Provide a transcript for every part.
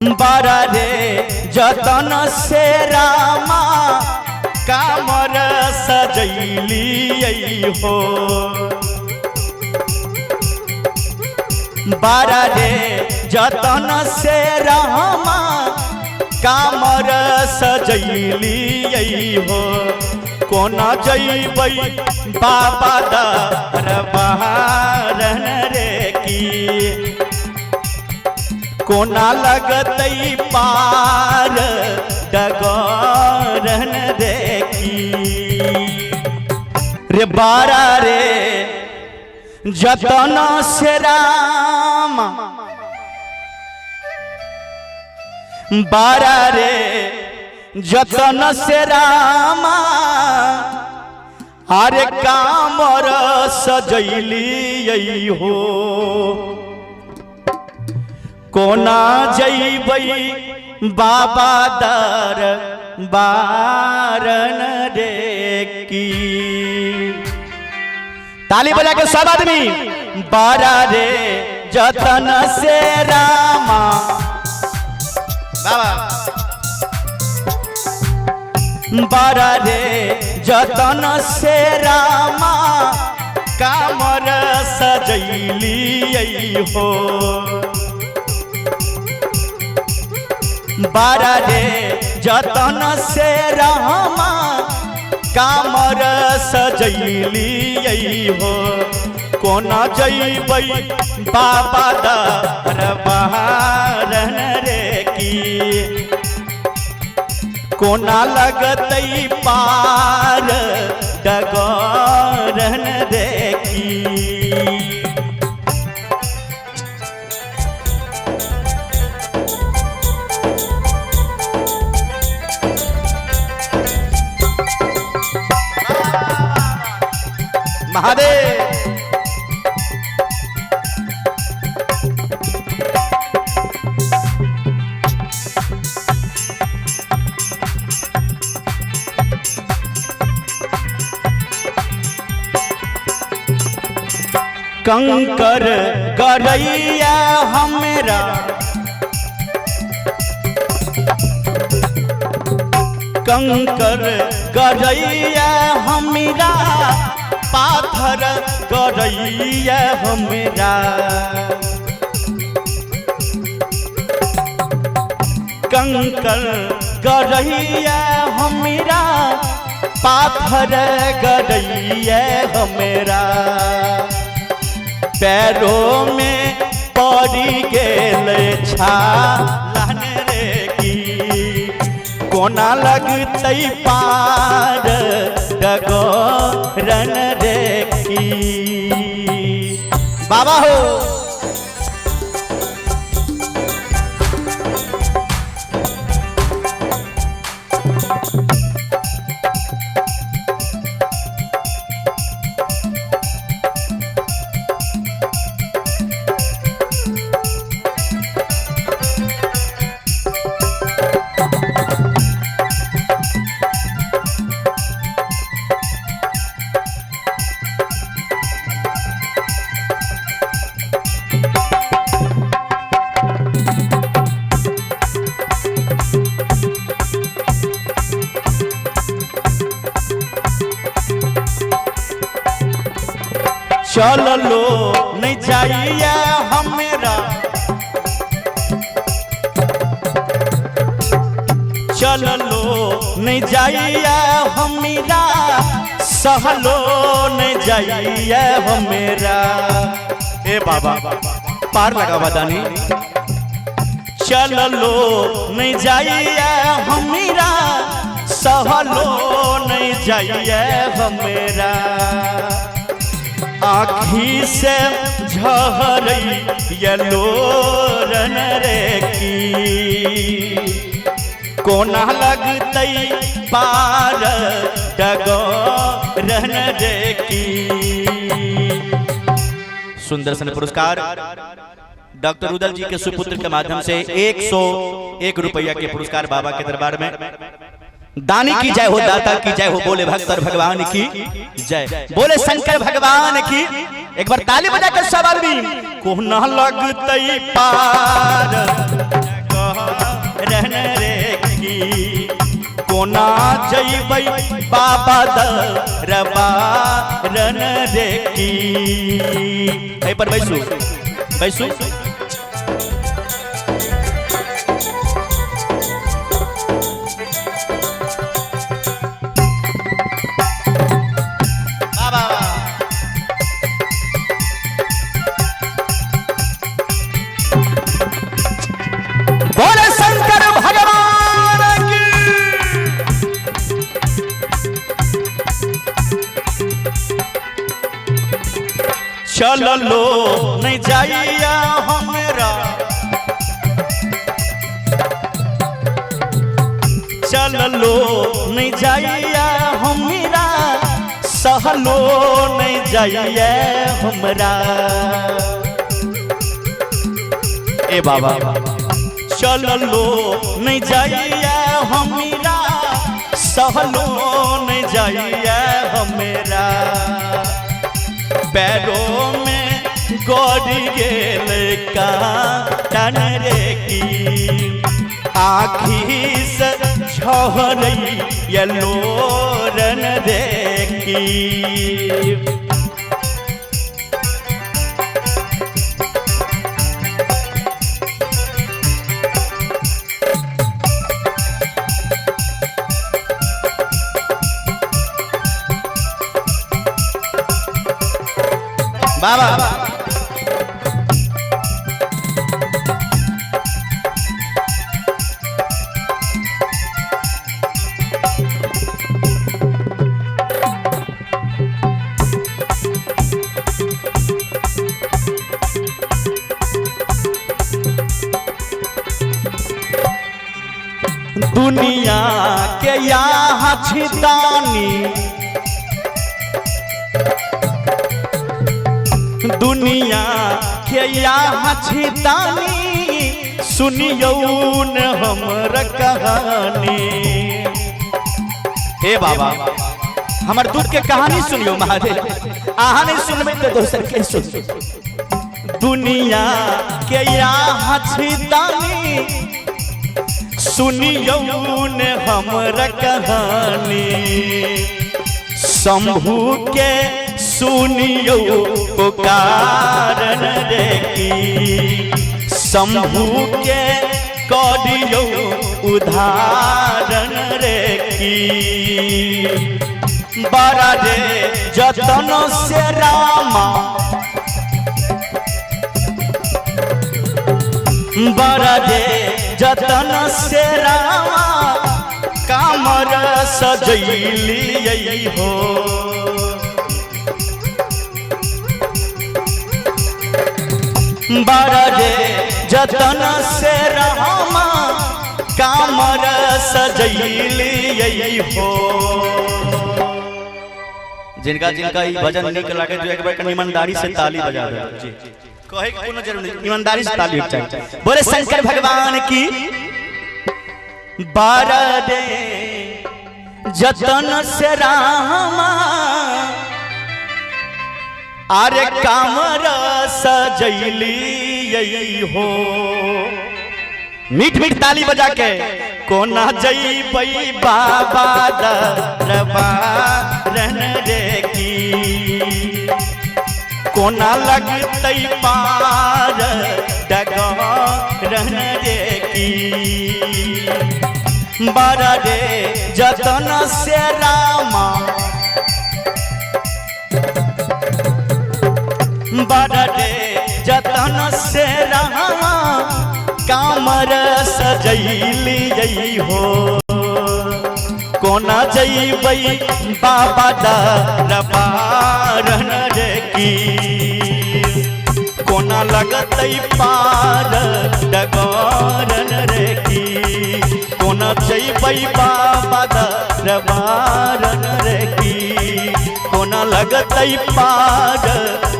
बड़ा रे जतन से रामा कामर सजैली हो। बड़ा रे जतन से रामा कामर सजैली हो। कोना जैबै बाबा दरबार रे की, कोना लगतै पार डगरन रे की। रे बारा रे जतन से राम, बारा रे जतन से रामा अरे कामर सजैली हो। कोना जैबै बाबा दर बारन रे की। ताली बजा के सब आदमी। बारा रे जतन से रामा बाबा, बारा रे जतन से रामा कामर सजैली हो। बारा रे जतन से रामा कामर सजैली हो। कोना जैबै बाबा दरबार रे की, कोना लगतै पार डगरन रे की। महादेव कंकर गरैया हमरा, कंकर गरैया हमरा, पाथर गरैया हमरा। कंकर गरैया हमरा, पाथर गरैया हमरा। पैरों में पड़ी गेल छालन रे की, कोना लगतै पार डगरन रे की। बाबा हो चललो नहीं जाइए हमरा, चललो नहीं जाइए हमरा, सहलो नहीं जाइए हमरा। ए बाबा पार लगा दानी। चललो नहीं जाइए हमरा, सहलो नहीं जाइए हमरा। आँखी से झरैया लोरन रे की, कोना लगतै पार डगरन रे की। सुंदर सन पुरस्कार डॉक्टर उदल जी के सुपुत्र के माध्यम से 101 रुपया के पुरस्कार बाबा के दरबार में। दानी की जय हो, दाता की जय हो, बोले भक्त और भगवान की जय, बोले शंकर भगवान की। एक बार ताली बजाकर सब आदमी। कोना लगतै पार कोना जइबै बाबा दरबारन रे की। एहि पर बैसू बैसू। बाबा बोले शंकर भगवान की। चललो नहीं जाइया हमरा, चललो नहीं जाइया हमरा, सहलो नहीं जाइया हमरा। ए बाबा चललो नहीं जाइया हमरा, सहलो नहीं जाइया हमरा। पैरों में गड़ गेल काटन रे की, आखी से झहरैया लोरन रे की। बाबा दुनिया के यहाँ छिदानी, दुनिया के यहाँ छिदानी, सुनियौ न हमर कहानी। हे बाबा हमर दुख के कहानी सुनियो महादेव, अहाँ नहीं सुनबै तऽ दोसर के सुन। दुनिया के यहाँ छिदानी, सुनियौ न हमर कहानी। शंभू के सुनियौ पुकारन रे की, शंभू के करियौ उधारन रे की। बड़ा रे जतन से रामा, बड़ा रे जतन से रामा, कामर सजैलियै हो। बड़ा रे जतन से रामा, कामर सजैलियै हो। जिनका जिनका ई भजन नीक लागे जो एक बार कनी ईमानदारी से ताली बजा दे जी, कहे के कोनो जरूरी नहीं, ईमानदारी से ताली होके चाहिए। बोले शंकर भगवान की। बारह रे जतन से रामा, अरे कामर सजैलियै हो। मीठ मीठ ताली बजा के कोना जइबै बाबा दरबारन रे की, कोना लगतै पार डगरन रे की। बड़ा रे जतन से रामा, बड़ा रे जतन से रामा, कामर सजैलियै हो। कोना जइबै बाबा दरबारन रे की, कोना लगतै पार डगरन रे की। कोना जइबै बाबा दरबारन रे की, कोना लगतै पार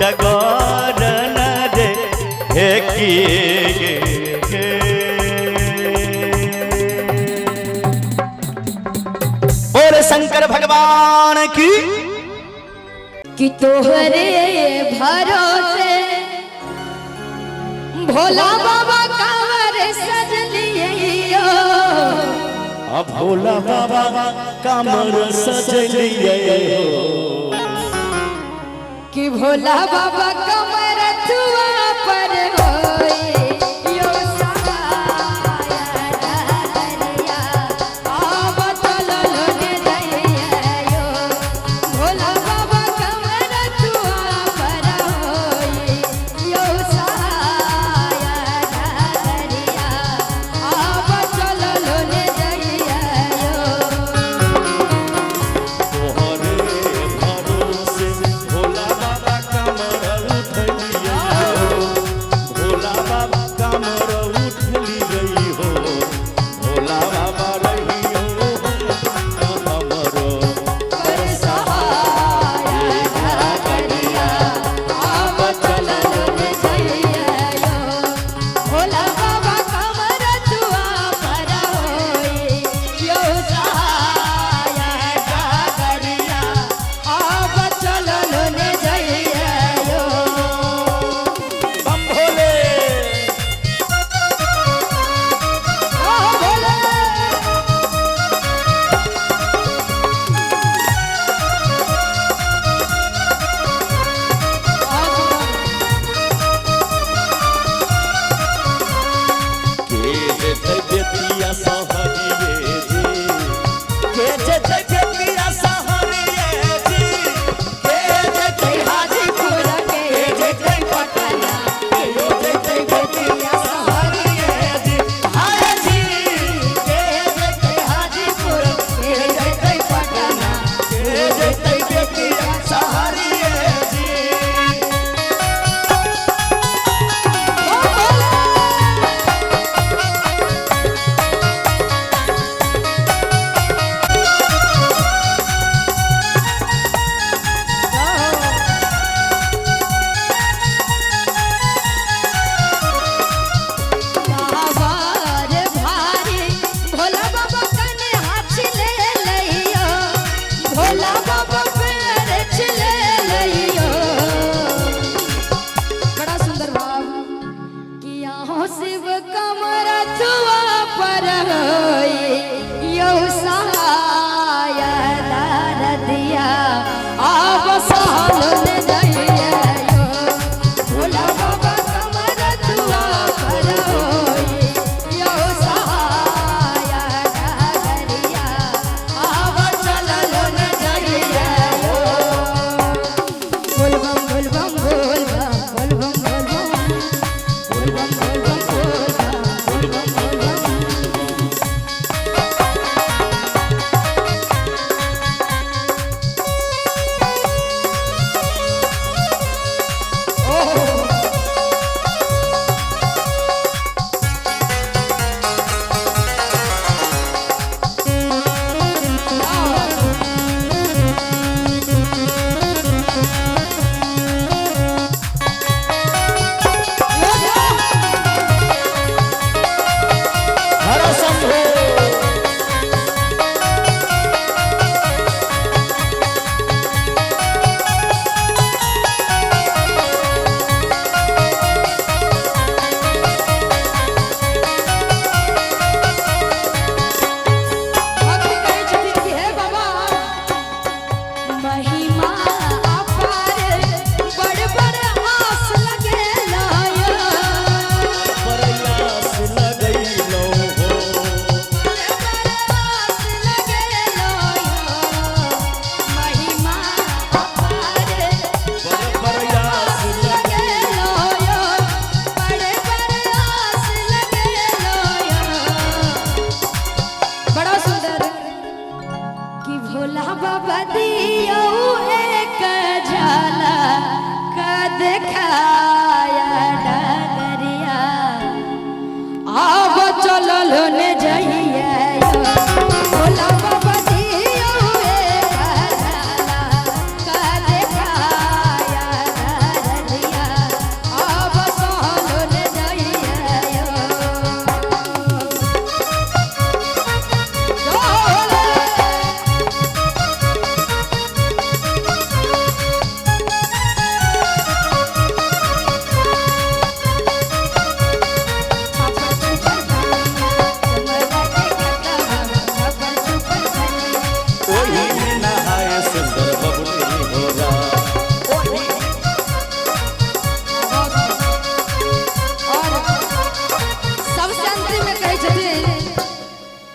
डगरन रे की। बोले शंकर भगवान की। कि तोहरे भरोसे भोला बाबा कांवर सज लियो। अब भोला बाबा कमर सजलिए हो। कि भोला बाबा कमर थुआ पर होए यो सहाया डरिया आब चलल ने दैया यो। भोला बाबा कमर थुआ पर होए यो सहाया डरिया आब चलल ने दैया यो। तोहरे भरोसे भोला बाबा कमर उठलिए हो। भोला बाबा कमर उठलिए हो। भोला बाबा रहियो हमरो पर सहाया डरिया आब चलल ने दैया यो। भोला बाबा कमर थुआ पर होए यो सहाया डरिया आब चलल ने दैया यो। बम भोले। ओ भोले। के जेतै बेतिया सहरिये जी, के जेतै बेतिया सहरिये जी, के जेतै हाजीपुर के जेतै पटना, के जेतै बेतिया सहरिये जी, हाय जी, के जेतै हाजीपुर, के जैतै पटना। के जेतै बेतिया सहरिये जी। ओ भोले।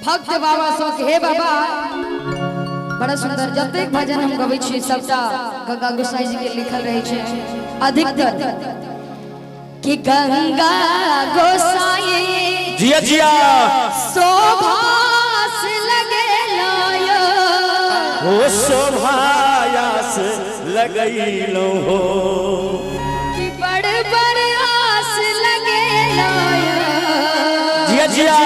भक्त बाबा सो हे बाबा, बड़ा सुंदर जतेक भजन हम गबै छी सबटा गंगा गोसाई जी के लिखल रहै छै अधिकतर कि गंगा गोसाई जिया जिया। शोभास लगेला। हो शोभायास लगैलो हो। कि बड़ बड़ आस लगेला। जिया जिया।